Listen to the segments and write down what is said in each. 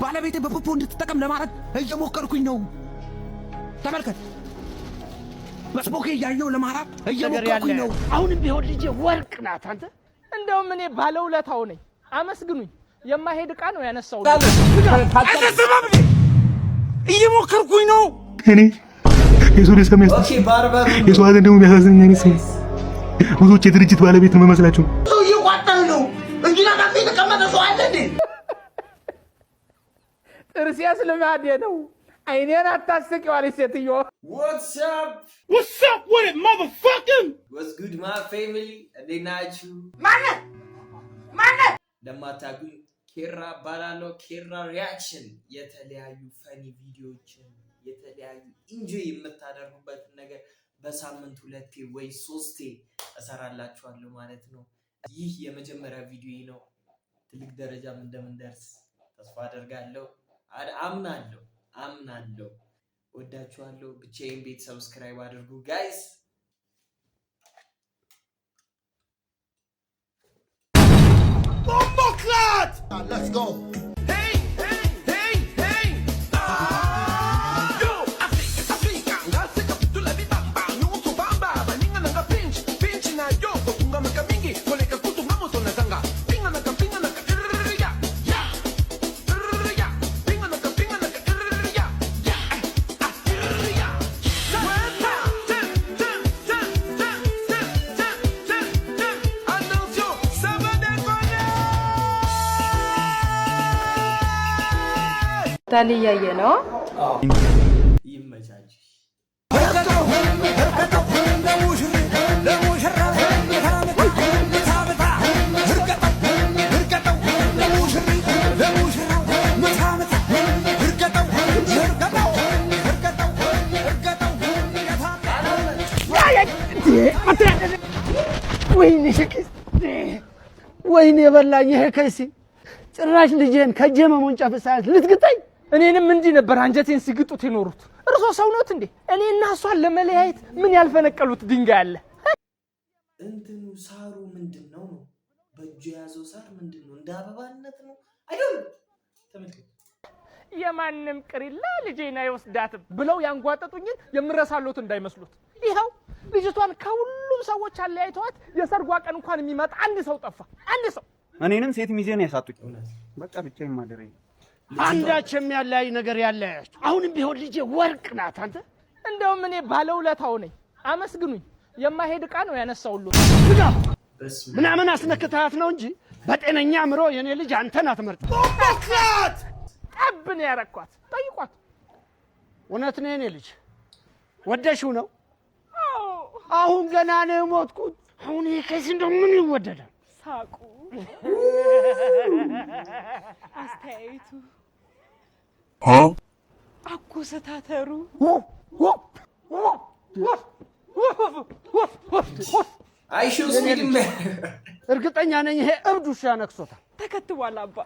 ባለቤቴ በፖፖ እንድትጠቀም ለማድረግ እየሞከርኩኝ ነው። ተመልከት፣ በስፖኬ እያየው ለማድረግ እየሞከርኩኝ ነው። አሁንም ቢሆን ልጄ ወርቅ ናት። አንተ እንደውም እኔ ባለውለታው ነኝ፣ አመስግኑኝ። የማይሄድ ዕቃ ነው ያነሳው። እየሞከርኩኝ ነው። እኔ የሰው ደስታ Okay፣ barber ኡ ነው። የሰው ሀዘን ደግሞ የሚያሳዝነኝ አይነት ሰው ብዙዎች የድርጅት ባለቤት ነው የምመስላቸው። ሰው እየቋጠረ ነው። እንጂና ካፌ የተቀመጠ ሰው አለ እንዴ? ጥርሴስ ልማዴ ነው። አይኔን አታስቂው አለች ሴትዮ። What's up? What's up with it, motherfucker? What's good, my family? እንዴት ናችሁ? ማነህ? ማነህ? ለማታውቁኝ ኬራ እባላለሁ። ኬራ Reaction የተለያዩ funny ቪዲዮዎችን፣ የተለያዩ enjoy የምታደርጉበትን ነገር በሳምንት ሁለቴ ወይ ሶስቴ እሰራላችኋለሁ ማለት ነው። ይህ የመጀመሪያ ቪዲዮ ነው። ትልቅ ደረጃም እንደምንደርስ ተስፋ አደርጋለሁ። አምናለሁ፣ አምናለሁ። ወዳችኋለሁ። ብቻዬን ቤት subscribe አድርጉ guys። Let's go. ታሊ እያየ ነው። ይመቻችሁ። ወይኔ ወይኔ የበላኝ ይሄ ከሲ ጭራሽ ልጄን ከእጄ መሞንጨፍ ሳያንስ ልትግጠኝ። እኔንም እንዲህ ነበር አንጀቴን ሲግጡት የኖሩት። እርሶ ሰው ኖት እንዴ? እኔ እና እሷን ለመለያየት ምን ያልፈነቀሉት ድንጋይ አለ? እንትኑ ሳሩ ምንድን ነው ነው? በእጁ የያዘው ሳር ምንድን ነው? እንደ አበባነት ነው አይደለም? ተመልከቱ። የማንም ቅሪላ ልጄን አይወስዳትም ብለው ያንጓጠጡኝን የምረሳሎት እንዳይመስሉት። ይኸው ልጅቷን ከሁሉም ሰዎች አለያይተዋት የሰርጓ ቀን እንኳን የሚመጣ አንድ ሰው ጠፋ። አንድ ሰው። እኔንም ሴት ሚዜ ነው ያሳጡኝ። እውነት። በቃ ብቻዬን ማደሬ ነው። አንዳች የሚያለያይ ነገር ያለያያችሁ። አሁንም ቢሆን ልጄ ወርቅ ናት። አንተ እንደውም እኔ ባለውለታው ነኝ፣ አመስግኑኝ። የማይሄድ ዕቃ ነው ያነሳውሎት። ዝጋ። በስመ አብ። ምናምን አስነክተሃት ነው እንጂ በጤነኛ አእምሮ የኔ ልጅ አንተን አትመርጥም። ጠብ ነው ያረኳት። ጠይቋት። እውነት ነው የኔ ልጅ ወደሽው ነው። አሁን ገና ነው የሞትኩት። አሁን ይሄ ከዚህ እንደው ምን ይወደዳል? ሳቁ፣ አስተያየቱ፣ አኮሰታተሩ። አይሾው ስፒድ። እርግጠኛ ነኝ ይሄ እብድ ውሻ ነክሶታል። ተከትቧል አባ።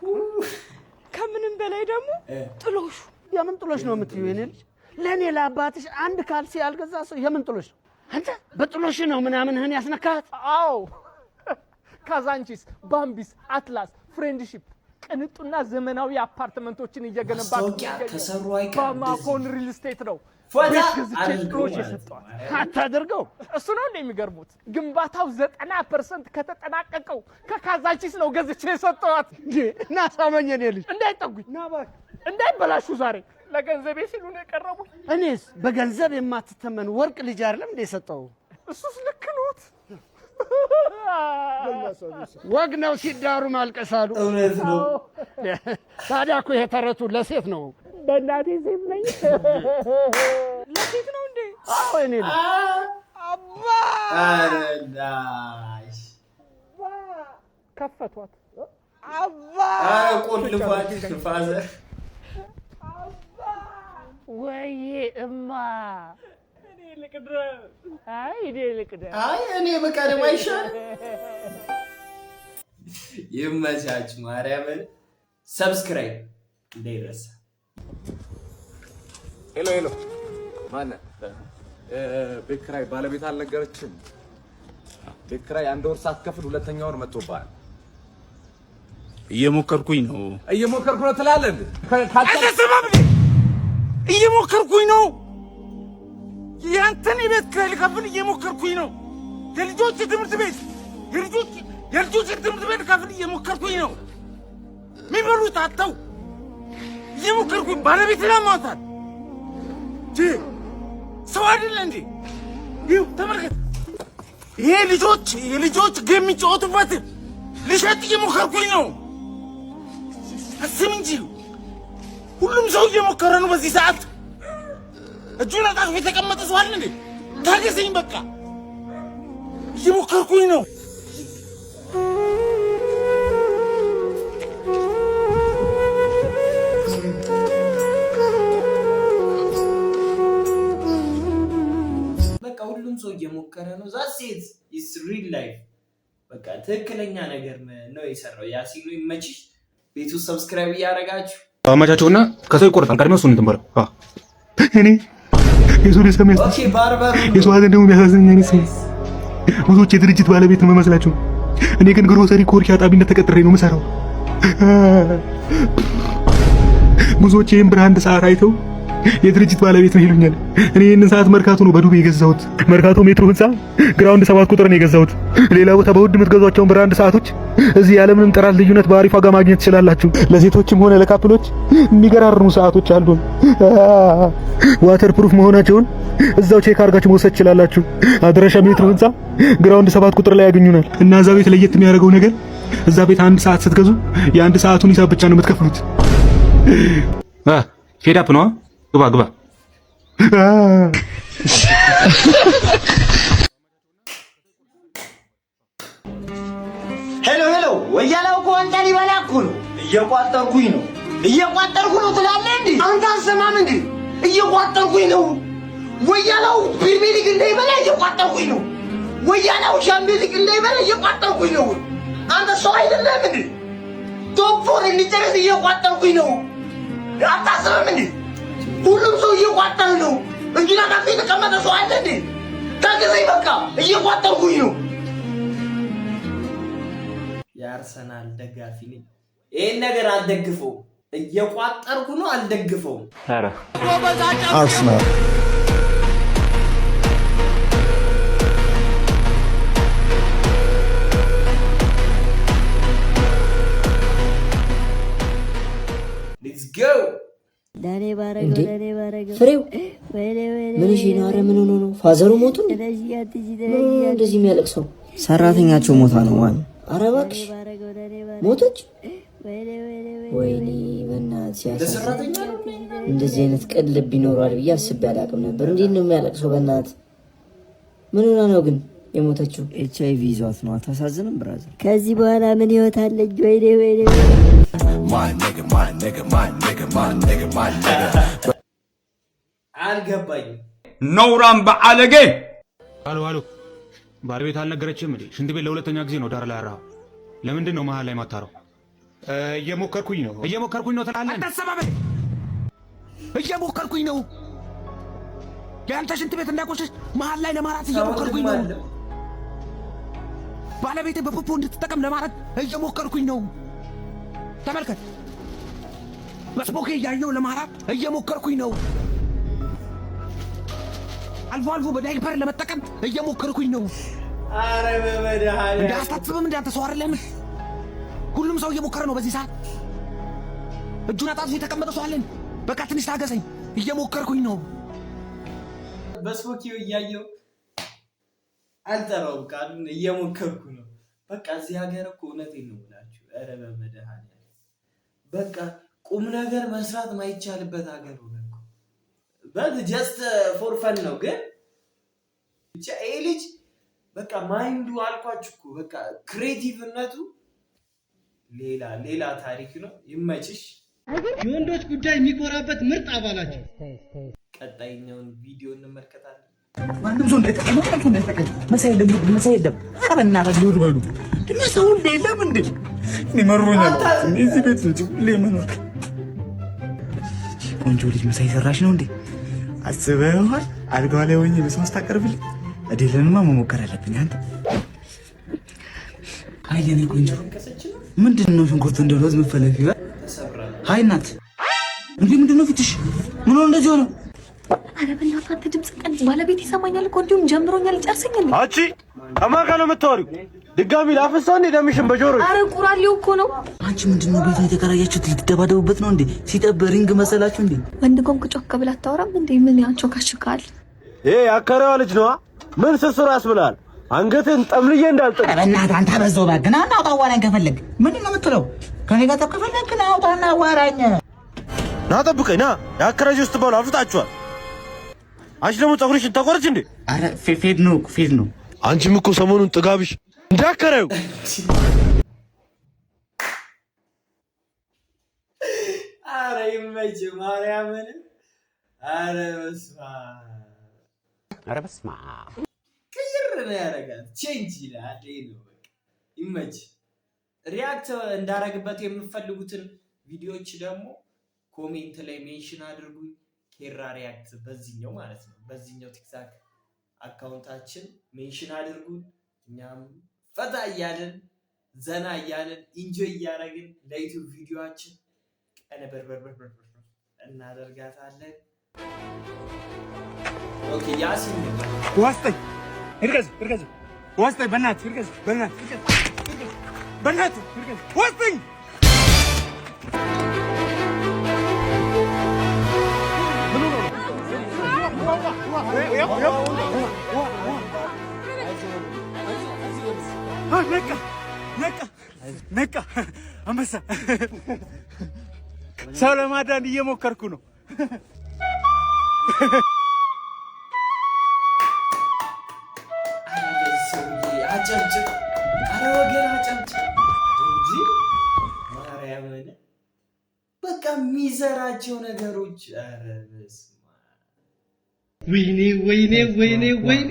ከምንም በላይ ደግሞ ጥሎሹ። የምን ጥሎሽ ነው የምትይው የኔ ልጅ? ለእኔ ለአባትሽ አንድ ካልሲ ያልገዛ ሰው የምን ጥሎሽ ነው? አንተ በጥሎሽ ነው ምናምንህን ያስነካት። አዎ፣ ካዛንቺስ፣ ባምቢስ፣ አትላስ፣ ፍሬንድሺፕ ቅንጡና ዘመናዊ አፓርትመንቶችን እየገነባ ማስታወቂያ ከሰሩ አይቀር ባማኮን ሪል ስቴት ነው ፈታ ቤት ገዝቼ አድርገው ጥሎሽ ማለት ነው። የሰጠዋት። አታደርገው። እሱ ነው እንደ የሚገርሙት ግንባታው 90% ከተጠናቀቀው ከካዛንቺስ ነው ገዝቼ የሰጠዋት። እና ሳመኝ የኔ ልጅ። እንዳይጠጉኝ፣ እንዳይበላሹ ዛሬ ለገንዘቤ ሲሉ ነው የቀረቡኝ። እኔስ በገንዘብ የማትተመን ወርቅ ልጅ አይደለም እንደ የሰጠው። እሱስ ልክ ኖት። ወግ ነው ሲዳሩ ማልቀስ አሉ። እውነት ነው። ታዲያ እኮ ይሄ ተረቱ ለሴት ነው። በእናቴ ሴት ነኝ። ለሴት ነው እንዴ? አዎ የኔ ልጅ። ኧረ ላሽ። ከፈቷት። ኧረ ቆልፏት father። ወይዬ እማ፣ አይ እኔ ልቅደም። አይ እኔ በቀደም አይሻልም። ይመቻችሁ። ማርያምን subscribe እንዳይረሳ። Hello hello፣ ማነህ? ቤት ኪራይ ባለቤት አልነገረችም? ቤት ኪራይ አንድ ወር ሳትከፍል ሁለተኛ ወር መጥቶብሃል። እየሞከርኩኝ ነው። እየሞከርኩ ነው ትላለህ እንዴ? አልተሰማም እንዴ? እየሞከርኩኝ ነው። ያንተን የቤት ኪራይ ልከፍል እየሞከርኩኝ ነው። የልጆች ትምህርት ቤት የልጆች ትምህርት ቤት ልከፍል እየሞከርኩኝ ነው። የሚበሉት አጥተው እየሞከርኩኝ፣ ባለቤቴን አሟታል። ሰው አይደለ እንዴ? ይኸው ተመልከት። ይሄ ልጆች የልጆች game የሚጫወቱበት ልሸጥ እየሞከርኩኝ ነው። አስብ እንጂ፣ ሁሉም ሰው እየሞከረ ነው። በዚህ ሰዓት እጁን አጣጥፎ የተቀመጠ ሰው አለ እንዴ? ታገሰኝ፣ በቃ እየሞከርኩኝ ነው። በቃ ሁሉም ሰው እየሞከረ ነው። That's it, it's real life። በቃ ትክክለኛ ነገር ነው የሰራው። ያሲኑ ይመችሽ። ቤቱ subscribe እያደረጋችሁ አመቻቸውና ከሰው ይቆረጣል። ቀድሜ እሱን እንትን በለው። እኔ የሰው ደስታ Okay፣ barber ኡ ነው። የሰው ሀዘን ደግሞ የሚያሳዝነኝ አይነት ሰው። ብዙዎች የድርጅት ባለቤት ነው የምመስላቸው። እኔ ግን ግሮሰሪ ኮርኪ አጣቢነት ተቀጥሬ ነው የምሰራው። ብዙዎች ይህን brand ሰዓት አይተው የድርጅት ባለቤት ነው ይሉኛል። እኔ ይህንን ሰዓት መርካቶ ነው በዱቤ የገዛሁት። መርካቶ ሜትሮ ህንፃ ground 7 ቁጥር ነው የገዛሁት። ሌላ ቦታ በውድ የምትገዟቸውን brand ሰዓቶች እዚህ ያለምንም ጥራት ልዩነት በአሪፍ ዋጋ ማግኘት ትችላላችሁ። ለሴቶችም ሆነ ለ couple ኦች የሚገራርሙ ሰዓቶች አሉ። Waterproof መሆናቸውን እዛው check አድርጋችሁ መውሰድ ትችላላችሁ። አድራሻ ሜትሮ ህንፃ ground 7 ቁጥር ላይ ያገኙናል። እና እዛ ቤት ለየት የሚያደርገው ነገር እዛ ቤት አንድ ሰዓት ስትገዙ የአንድ ሰዓቱን ሂሳብ ብቻ ነው የምትከፍሉት። Fed up ነው። ግባ ግባ። Hello hello፣ ወያላው እኮ ዋንጫ ሊበላ እኮ ነው። እየቋጠርኩኝ ነው፣ እየቋጠርኩ ነው ትላለህ እንዴ? አንተ አሰማም እንዴ? እየቋጠርኩኝ ነው። ወያላው ፕሪሚየር ሊግ እንዳይበላ እየቋጠርኩኝ ነው። ወያላው ሻምፒዮንስ ሊግ እንዳይበላ እየቋጠርኩኝ ነው። አንተ ሰው አይደለም እንዴ? Top four እንዲጨርስ እየቋጠርኩኝ ነው። አታስብም እንዴ? ሁሉም ሰው እየቋጠረ ነው። እንጂ ካፌ የተቀመጠ ሰው አለ እንዴ? ታገዘኝ፣ በቃ እየቋጠርኩኝ ነው። የአርሰናል ደጋፊ ነኝ። ይህን ነገር አልደግፈውም። እየቋጠርኩ ነው፣ አልደግፈውም። አርሰናል። Let's go. እንዴ ፍሬው፣ ምን እሺ ነው? ኧረ ምን ሆኖ ነው? ፋዘሩ ሞቱ? ምን ሆኖ ነው እንደዚህ የሚያለቅሰው? ሰራተኛቸው ሞታ ነው ዋን። ኧረ እባክሽ ሞተች? ወይኔ በእናትህ ሲያሳዝን። እንደዚህ አይነት ቅን ልብ ይኖረዋል ብዬ አስቤ አላውቅም ነበር። እንዴት ነው የሚያለቅሰው? በእናትህ ምን ሆና ነው ግን የሞተችው? ኤች አይቪ ይዟት ነው። አታሳዝንም brother? ከዚህ በኋላ ምን ህይወት አለኝ? ወይኔ ወይኔ። My nigga, my nigga, my nigga, my nigga, my nigga. አልገባኝም። ነውራም በአለጌ። አሎ አሎ፣ ባለቤት አልነገረችም እንዴ? ሽንት ቤት ለሁለተኛ ጊዜ ነው ዳር ላይ ያራኸው። ለምንድን ነው መሀል ላይ ማታረው? እየሞከርኩኝ ነው፣ እየሞከርኩኝ ነው ትላለህ። አታሰባበል። እየሞከርኩኝ ነው። የአንተ ሽንት ቤት እንዳይቆሽሽ መሀል ላይ ለማራት እየሞከርኩኝ ነው። ባለቤቴ በፖፖ እንድትጠቀም ለማድረግ እየሞከርኩኝ ነው። ተመልከት፣ በስፖኬ እያየው ለማራት እየሞከርኩኝ ነው። አልፎ አልፎ በዳይፐር ለመጠቀም እየሞከርኩኝ ነው። አረ በመድኃኒዓለም። እንደ አታስብም? እንደ አንተ ሰው አይደለም። ሁሉም ሰው እየሞከረ ነው። በዚህ ሰዓት እጁን አጣጥፎ የተቀመጠ ሰው አለን? በቃ ትንሽ ታገሰኝ፣ እየሞከርኩኝ ነው። በስፖኪው እያየው አልጠራውም ቃሉን፣ እየሞከርኩ ነው። በቃ እዚህ ሀገር እኮ እውነቴን ነው የምላችሁ። ኧረ በመድኃኒዓለም፣ በቃ ቁም ነገር መስራት ማይቻልበት ሀገር ሆነ እኮ። But just for fun ነው፣ ግን ብቻ ይሄ ልጅ በቃ mind ኡ አልኳችሁ እኮ፣ በቃ creative ነቱ ሌላ ሌላ ታሪክ ነው። ይመችሽ። የወንዶች ጉዳይ የሚኮራበት ምርጥ አባላቸው። ቀጣይኛውን ቪዲዮ እንመልከታለን። ማንም ሰው እንዳይጠቀም፣ ማንም ሰው እንዳይጠቀም። መሳይ የለም፣ መሳይ የለም። ኧረ በእናትህ ዞር በሉ። እና ሰው እንደ የለም እንዴ? እኔ መሮኛል። እዚህ ቤት ልጅ ሁሌ መኖር። ቆንጆ ልጅ መሳይ ሰራሽ ነው እንዴ? አስበኸዋል? አልጋዋ ላይ ሆኜ ምሳ ስታቀርብልኝ እድልንማ መሞከር አለብኝ። አንተ አይ የኔ ቆንጆ ምንድን ነው ሽንኩርቱ እንደሮዝ መፈለግ? ሃይ እናት፣ እንዴ ምንድን ነው ፊትሽ? ምን ሆነ እንደዚህ ሆነ? ኧረ በእናትህ አንተ ድምፅ ቀንስ፣ ባለቤት ይሰማኛል እኮ እንዲሁም ጀምሮኛል፣ ይጨርሰኛል። አንቺ ከማን ጋር ነው የምታወሪው? ድጋሚ ላፍሰው እንዴ ደምሽን በጆሮሽ? ኧረ ቁራሌው እኮ ነው። አንቺ ምንድን ነው ቤቱን የተከራያችሁት? ልትደባደቡበት ነው እንዴ? ሲጠብ ring መሰላችሁ እንዴ? ወንድ ጎንክ ጮክ ብለህ አታወራም እንዴ? ምን ያንቾካሽካል? ይሄ ያከራዋ ልጅ ነዋ። ምን ስስር ያስብላል? አንገትህን ጠምልዬ እንዳልጥል። በእናትህ አንተ አበዛው እባክህ። ና አውጣ አዋራኝ ከፈለግ። ምንድን ነው የምትለው? ከኔ ጋር ጠብ ከፈለግ ና አውጣና አዋራኝ። ና ጠብቀኝ፣ ና የአከራጅ ውስጥ ባሉ አፍጣችኋል። አንቺ ደግሞ ፀጉርሽን ተቆርጭ እንዴ? አረ fade ነው fade ነው። አንቺም እኮ ሰሞኑን ጥጋብሽ እንዳከራዩ አረ ይመችህ ማርያምን። አረ በስመ አብ። ኧረ በስመ አብ። ቅይር ነው ያደርጋት። Change ይላል። ይሄ ነው በቃ። ይመችህ። React እንዳረግበት የምትፈልጉትን ቪዲዮዎች ደግሞ comment ላይ mention አድርጉኝ። ኬራ React በዚህኛው ማለት ነው፣ በዚህኛው TikTok account ኣችን mention አድርጉኝ። እኛም ፈታ እያልን ዘና እያልን enjoy እያደረግን ለ YouTube ቪዲዮአችን ቀነበርበርበርበር እናደርጋታለን። Okay ያሲን ዋስጠኝ፣ እርገዝ እርገዝ፣ ዋስጠኝ፣ በእናትህ እርገዝ፣ በእናትህ እርገዝ፣ በእናትህ እርገዝ፣ ዋስጠኝ። ነቃ ነቃ ነቃ! አንበሳ ሰው ለማዳን እየሞከርኩ ነው። አጨብጭብ! አረ ወገን አጨብጭብ እንጂ ማርያምን፣ በቃ የሚዘራቸው ነገሮች ኧረ በስመ አብ። ወይኔ ወይኔ ወይኔ ወይኔ!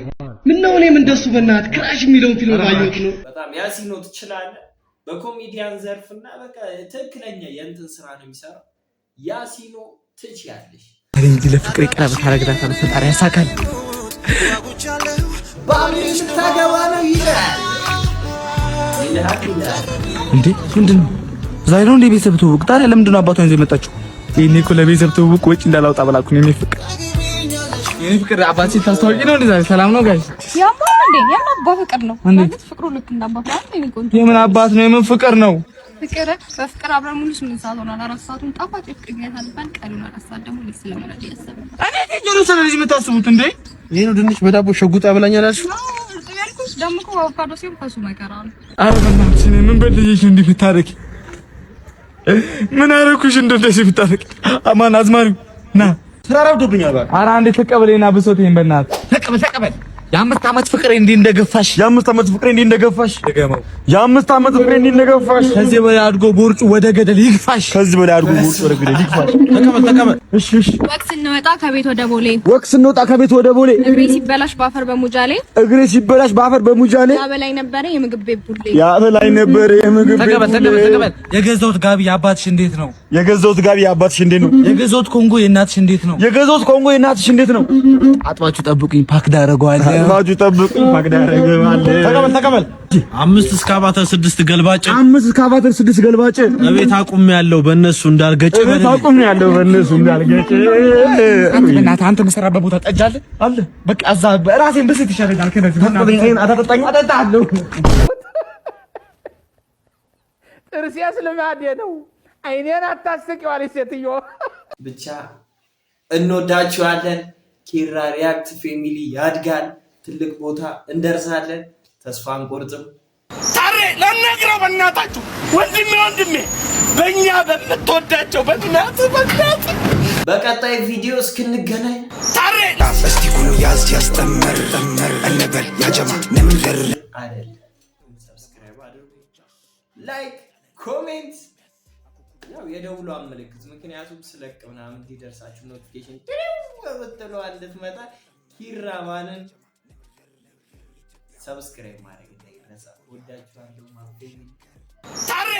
ምነው እኔም እንደሱ በእናትህ Crash የሚለውን ፊልም ባየሁት ነው። በጣም ያሲኖ ትችላለህ። በኮሜዲያን ዘርፍ እና በቃ ትክክለኛ የእንትን ስራ ነው የሚሰራው። ያሲኖ ትችያለሽ። እንጂ ለፍቅሬ ቀለበት አደርግላታለሁ። ፈጣሪ ያሳካል። ባልሽ ታገባ ነው ይላል ይልሃል ይልሃል። እንዴ ምንድን ነው ዛሬ ነው እንዴ ቤተሰብ ትውውቅ? ታዲያ ለምንድን ነው አባቷን ይዞ የመጣችው? ይሄኔ እኮ ለቤተሰብ ትውውቅ ወጪ እንዳላውጣ ብላ እኮ ነው። የኔ ፍቅር የኔ ፍቅር አባትሽን ታስተዋውቂ ነው እንዴ ዛሬ? ሰላም ነው guys? ያማል እንዴ? የምን አባ ፍቅር ነው ማለት ፍቅሩ ልክ እንዳባት ነው አይደል? ቆንጆ የምን አባት ነው? የምን ፍቅር ነው? ፍቅር በፍቅር አብረን ሙሉ 8 ሰዓት ሆኗል። 4 ሰዓቱን ጣፋጭ የፍቅር ጊዜ አሳልፈን ቀሪውን 4 ሰዓት ደግሞ ልጅ ስለመውለድ እያሰብን ነው። እኔ ቴጆ ስለ ልጅ የምታስቡት እንዴ? ይሄ ነው ድንች በዳቦ ሸጉጣ ብላኛል አልሽው? ያልኩሽ ደግሞ እኮ አቮካዶ ሲሆን ፈሱ መከራ ነው። ኧረ በእናትሽ እኔ ምን በልዬሽ ነው እንዲህ የምታረቂ? ምን አደረኩሽ እንደዚህ የምታረቂ? አማን አዝማሪው ና ስራ ረፍዶብኛል። እባክህ ኧረ አንዴ ተቀበለኝና ብሶቴን በእናትህ ተቀበል ተቀበል። የአምስት ዓመት ፍቅሬ እንዲህ እንደገፋሽ የአምስት ዓመት ፍቅሬ እንዲህ እንደገፋሽ ድገመው። የአምስት ዓመት ፍቅሬ እንዲህ እንደገፋሽ ከዚህ በላይ አድጎ ቦርጩ ወደ ገደል ይግፋሽ። ከዚህ በላይ አድጎ ቦርጩ ወደ ገደል ይግፋሽ። ተቀበል ተቀበል። እሺ እሺ። ወቅት ስንወጣ ከቤት ወደ ቦሌ ወቅት ስንወጣ ከቤት ወደ ቦሌ እግሬ ሲበላሽ ባፈር በሙጃሌ እግሬ ሲበላሽ ባፈር በሙጃሌ ያበላይ ነበረ የምግብ ቤት ቡሌ ያበላይ ነበረ የምግብ ቤት ተቀበል ተቀበል ተቀበል። የገዛሁት ጋቢ የአባትሽ እንዴት ነው? የገዛሁት ጋቢ የአባትሽ እንዴት ነው? የገዛሁት ኮንጎ የእናትሽ እንዴት ነው? የገዛሁት ኮንጎ የእናትሽ እንዴት ነው? አጥባችሁ ጠብቁኝ pack ዳረገዋለሁ። አጥባችሁ ጠብቁኝ pack ዳረገዋለሁ። ተቀበል ተቀበል። 5 እስካቫተር 6 ገልባጭ 5 እስካቫተር 6 ገልባጭ እቤት አቁም ያለው በእነሱ እንዳልገጭ እቤት አቁም ያለው በእነሱ እንዳልገጭ። አንተ በእናትህ አንተ የምሰራበት ቦታ ጠጅ አለ አለ። በቃ እዛ ራሴን ብስት ይሻለኛል። ከነዚህ ተቀበል። አታጠጣኝ። አጠጣለሁ። ጥርሴስ ልማዴ ነው። አይኔን አታስቂው አለች ሴትዮ። ብቻ እንወዳችኋለን። ኬራ React family ያድጋል፣ ትልቅ ቦታ እንደርሳለን። ተስፋ አንቆርጥም። ታሬ ለነግረው በእናታችሁ ወንድሜ ወንድሜ በእኛ በምትወዳቸው በእናትህ በእናትህ በቀጣይ ቪዲዮ እስክንገናኝ ታሬ እስቲ ኩሉ ያዝ ያዝ ጠመር ጠመር እንበል ያጀማ ነምደር አይደል subscribe አድርጉ፣ like፣ comment፣ ያው የደውሏን ምልክት ምክንያቱም ስለቅ ምናምን እንዲደርሳችሁ notification ብትለዋ እንድትመጣ ኪራማንን subscribe ማድረግ እንዳይረሳ። ወዳችኋለሁ። ማፌ ታሬ